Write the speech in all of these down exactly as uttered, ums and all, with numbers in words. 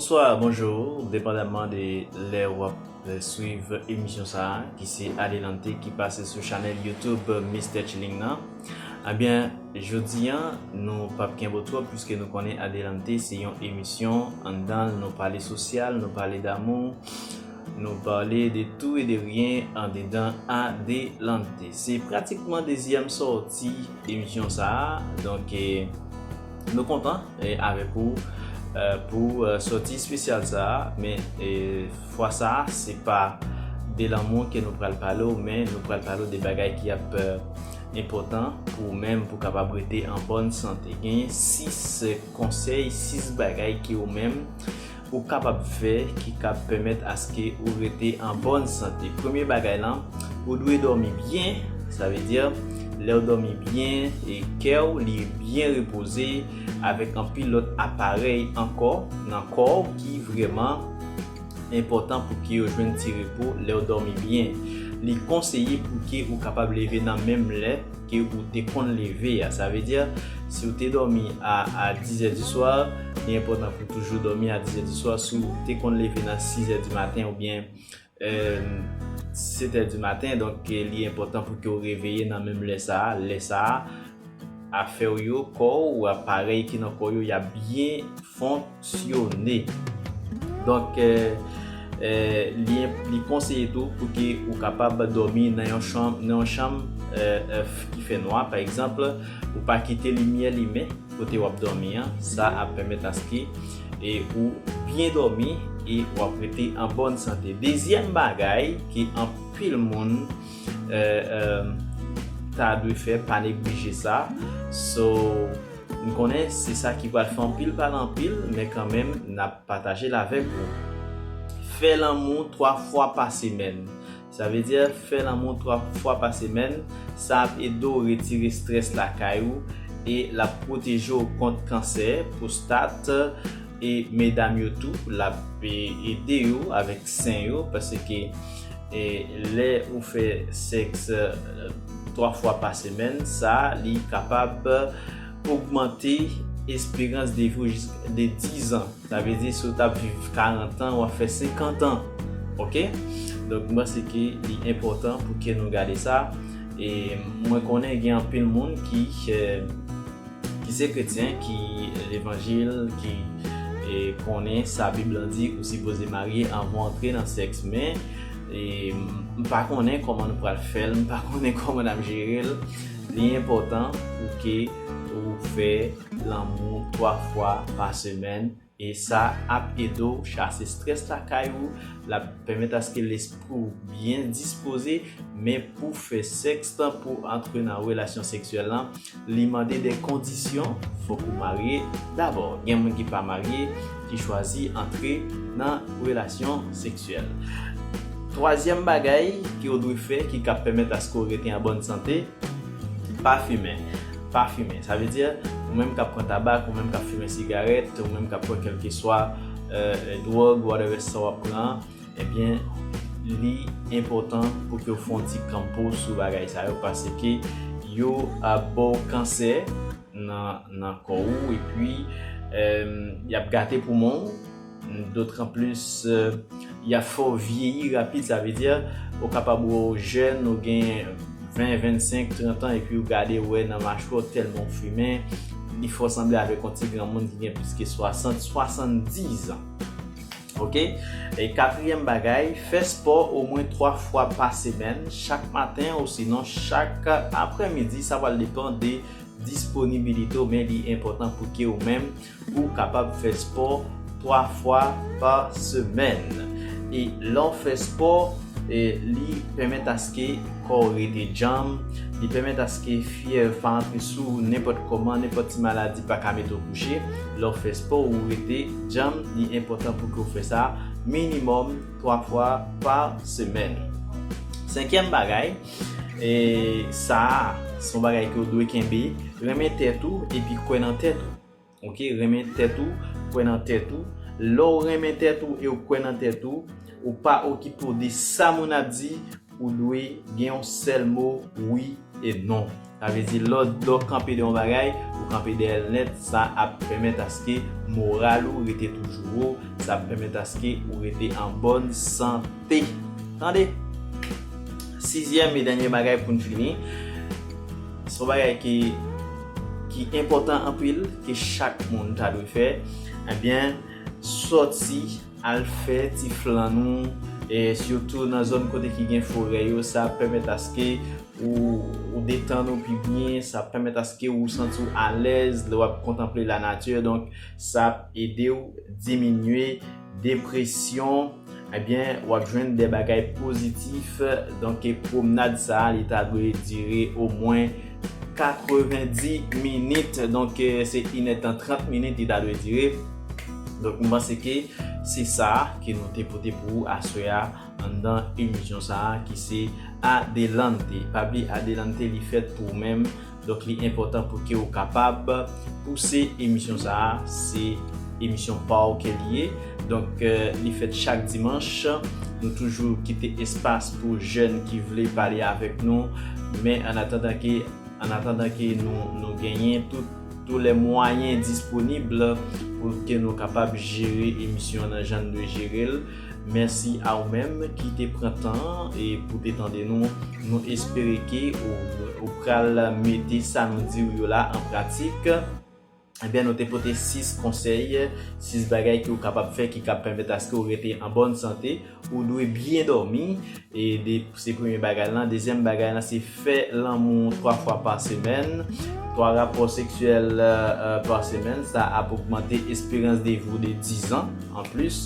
Bonswa, bonjou, depandaman de lè w ap swiv emisyon sa a, ki se Adelante, ki pase sou chanèl YouTube Mister Chilling nan. Ebyen, jodi a, nou p ap kenbe w twòp, piske nou konnen Adelante se yon emisyon anndan l, nou pale sosyal, nou pale damou, nou pale de tou e de ryen andedan Adelante. Se pratikman dezyèm sòti emisyon sa a, donk, eh, nou kontan, eh, avèk ou, eh, pou, eh, sòti espesyal sa a, men, eh, fwa sa a, se pa de lanmou ke nou pral pale w, men nou pral pale w de bagay ki ap, eh, enpòtan pou ou menm, pou w kapab rete an bòn sante. Genyen sis konsèy, sis bagay ke ou menm ou kapab fè ki kab pèmèt aske ou rete an bòn sante. Premye bagay lan, ou dwe dòmi byen, sa vle di, lè w dòmi byen, e kè w, li byen repoze, avèk anpil lòt aparèy ankò nan kò w ki vrèman enpòtan pou ke yo jwenn ti repo lè w dòmi byen. Li konseye pou ke ou kapab leve nan menm lè ke ou te konn leve a. Sa vle di, si w te dòmi a, a dizè di swa, li enpòtan pou w toujou dòmi a dizè di swa. Si w te konn leve nan sizè di maten oubyen, eh, setè di maten, donk, eh, li enpòtan pou ke w reveye nan menm lè sa a. Lè sa a, afè w yo, kò w, aparèy ki nan kò w yo, y ap byen fonksyone. Donk, eh, eh, li, li konseye tou pou ke ou kapab dòmi nan yon chanm, nan yon chanm, eh, eh, ki fè nwa. Pa egzanp, ou pa kite limyè limen kote w ap dòmi an. Sa ap pèmèt aske, eh, ou byen dòmi e w ap rete an bòn sante. Dezyèm bagay ke anpil moun, eh, eh, ta dwe fè, pa neglije sa. So, m konnen se sa ki pral fè anpil pale anpil, men kanmenm, n ap pataje l avèk ou. Fè lanmou twa fwa pa semèn. Sa vle di, fè lanmou twa fwa pa semèn. Sa ap ede w retire estrès lakay ou e l ap pwoteje w kont kansè, pwostat, e medam yo tou, l ap, e, ede yo avèk sen yo, paske, e, lè ou fè sèks, e, twa fwa pa semèn, sa, li kapab ogmante esperans de vi w jis de diz an. Sa vle di, si w t ap viv karant an, w ap fè senkant an. Oke? Donk, m panse ke li enpòtan pou ke nou gade sa. E mwen konnen gen anpil moun ki, e, ki se kretyen, ki levanjil, ki, e, konnen sa Bib lan di, ou sipoze marye anvan w antre nan sèks. Men, e, m pa konnen kòman nou pral fè l, m pa konnen kòman n ap jere l. Li enpòtan pou ke ou fè lanmou twa fwa pa semèn, e sa ap ede w chase estrès lakay ou, l ap pèmèt aske lespri w byen dispoze. Men pou fè sèks lan, pou antre nan relasyon seksyèl lan, li mande de kondisyon. Fòk ou marye dabò. Gen moun ki pa marye, ki chwazi antre nan relasyon seksyèl. Twazyèm bagay ke w dwe fè ki kab pèmèt aske w rete an bòn sante, pa fimen. Pa fimen. Sa vle di, ou menm k ap pran tabak, ou menm k ap fimen sigarèt, ou menm k ap pran kèlkeswa, e, dwòg, whatever sa w ap pran, ebyen, li enpòtan pou ke w fè yon ti kanpo sou bagay sa yo, paske yo ap ba w kansè nan, nan kò ou, epi, e, y ap gate poumon w, dotranplis, e, y ap fè w vyeyi rapid, sa vle di, ou kapab wè w jèn, ou gen ven, vennsenk, trant an, epi ou gade, ou wè nan machwè w tèlman w fimen, li fè w sanble avèk yon ti granmoun ki gen plis ke swasant, swasanndis an. Oke? E katriyèm bagay, fè spò omwen twa fwa pa semèn, chak maten osinon chak aprèmidi. Sa pral depann de disponibilite w, men li enpòtan pou ke ou menm ou kapab fè spò twa fwa pa semèn. E lè w fè spò, e, li pèmèt aske kò w rete djanm, li pèmèt aske fyèv pa antre sou ou nenpòt kòman, nenpòt ti maladi pa ka mete w kouche. Lè w fè spò, ou rete djanm, li enpòtan pou ke w fè sa minimòm twa fwa pa semèn. Senkyèm bagay, e, sa a, se yon bagay ke w dwe kenbe, renmen tèt ou epi kwè nan tèt ou. Oke, renmen tèt ou, kwè nan tèt ou. Lè w renmen tèt ou e w kwè nan tèt ou, ou pa okipe w de sa moun ap di, ou dwe gen yon sèl mo, wi e non. Sa vle di lè w kanpe de yon bagay, ou kanpe dèyè l nèt, sa ap pèmèt aske moral ou rete toujou wo, sa ap pèmèt aske ou rete an bòn sante. Tande! Sizyèm e dènye bagay pou n fini, se yon bagay ki, ki enpòtan anpil, ke chak moun ta dwe fè. Ebyen, sòti al fè ti flann ou, e sitou nan zòn kote ki gen forè yo, sa ap pèmèt aske ou, ou detann ou pi byen, sa ap pèmèt aske ou santi w alèz lè w ap kontanple lanati. Donk, sa ap ede w diminye depresyon. Ebyen, w ap jwenn de bagay pozitif. Donk, pwomnad sa a, li ta dwe dire omwen katrevendis minit. Donk, se inèdtan trant minit li ta dwe dire. Donk, m panse ke se sa ke nou te pote pou ou aswè a anndan emisyon sa a ki se Adelante. Pa bliye, Adelante, li fèt pou ou menm. Donk, li enpòtan pou ke ou kapab pouse emisyon sa a. Se emisyon pa w ke li ye. Donk, li fèt chak dimanch. Nou toujou kite espas pou jèn ki vle pale avèk nou. Men annatandan ke annatandan ke nou, nou genyen tout, tous les moyens disponibles pou ke nou kapab jere emisyon an nan jan n dwe jere l. Mèsi a ou menm ki te pran tan e pou te tande nou. Nou espere ke ou, ou pral mete sa nou di w yo la an pratik. Ebyen, nou te pote sis konsèy, sis bagay ke ou kapab fè ki kab pèmèt aske ou rete an bòn sante. Ou dwe byen dòmi. E de, se premye bagay lan. Dezyèm bagay lan, se fè lanmou twa fwa pa semèn. Twa rapò seksyèl pa semèn, sa ap ogmante esperans de vi w de dizan anplis.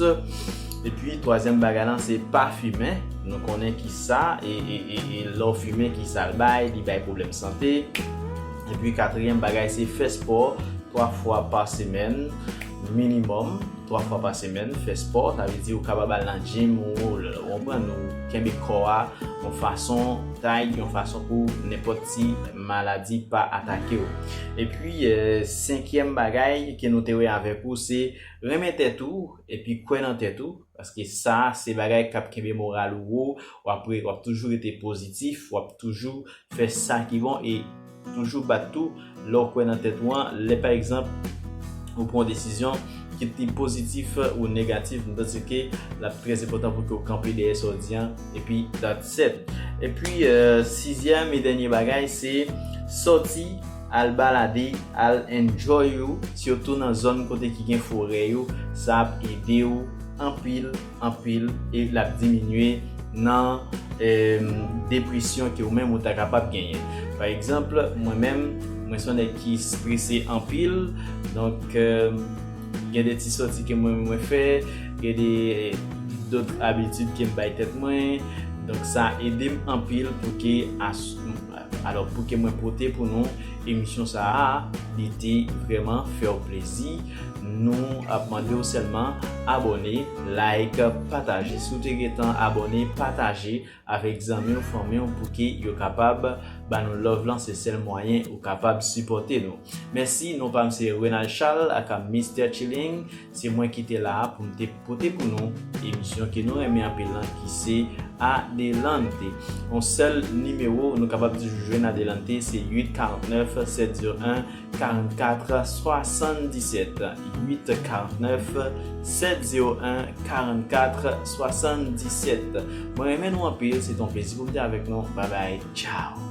Epi, twazyèm bagay lan, se pa fimen. Nou konnen ki sa, e, e, e, e lè w fimen, ki sa l bay, li bay pwoblèm sante. Epi, katriyèm bagay, se fè spò twa fwa pa semèn, minimòm, twa fwa pa semèn, fè spò, sa vle di ou kapab al nan gym ou, ou konprann, ou kenbe kò a yon fason tay, yon fason pou nenpòt ti maladi pa atake w. Epi, e, senkyèm bagay ke nou te wè avèk ou, se renmen tèt ou, epi kwè nan tèt ou, paske sa, se bagay k ap kenbe moral ou wo, w ap re-, w ap toujou rete pozitif, w ap toujou fè sa ki bon e toujou bat tou lè w kwè nan tèt ou an. Lè, pa egzanp, ou pran yon desizyon, kit li pozitif ou negatif, m panse ke l ap trè enpòtan pou ke w kanpe dèyè sa w di an, epi that's it. Epi, e, sizyèm e dènye bagay, se sòti, al balade, al enjoy ou, sitou nan zòn kote ki gen forè yo, sa ap ede w anpil, anpil, e l ap diminye nan, e, depresyon ke ou menm ou ta kapab genyen. Pa egzanp, mwen menm, mwen se yon nèg ki strese anpil, donk, e, gen de ti sòti ke mwen, mwen fè, gen de, e, dòt abitid ke m bay tèt mwen, donk sa ede m anpil pou ke as-, alò, pou ke mwen pote pou nou emisyon sa a, li te vrèman fè w plezi. Nou ap mande w sèlman abòne, like, pataje. Si w te gentan abòne, pataje avèk zanmi w, fanmi w, pou ke yo kapab ba nou love lan, se sèl mwayen ou kapab sipòte nou. Mèsi, non pa m se Renald Charles, aka Mister Chilling. Se mwen ki te la a pou m te pote pou nou emisyon ke nou renmen anpil lan, ki se Adelante. Yon sèl nimewo nou kapab toujou jwenn Adelante, se uit karant nèf sèt zewo en karant kat swasanndisèt. Uit karant nèf sèt zewo en karant kat swasanndisèt. Mwen renmen nou anpil, se te yon plezi pou m te avèk nou. Babay, tchaw!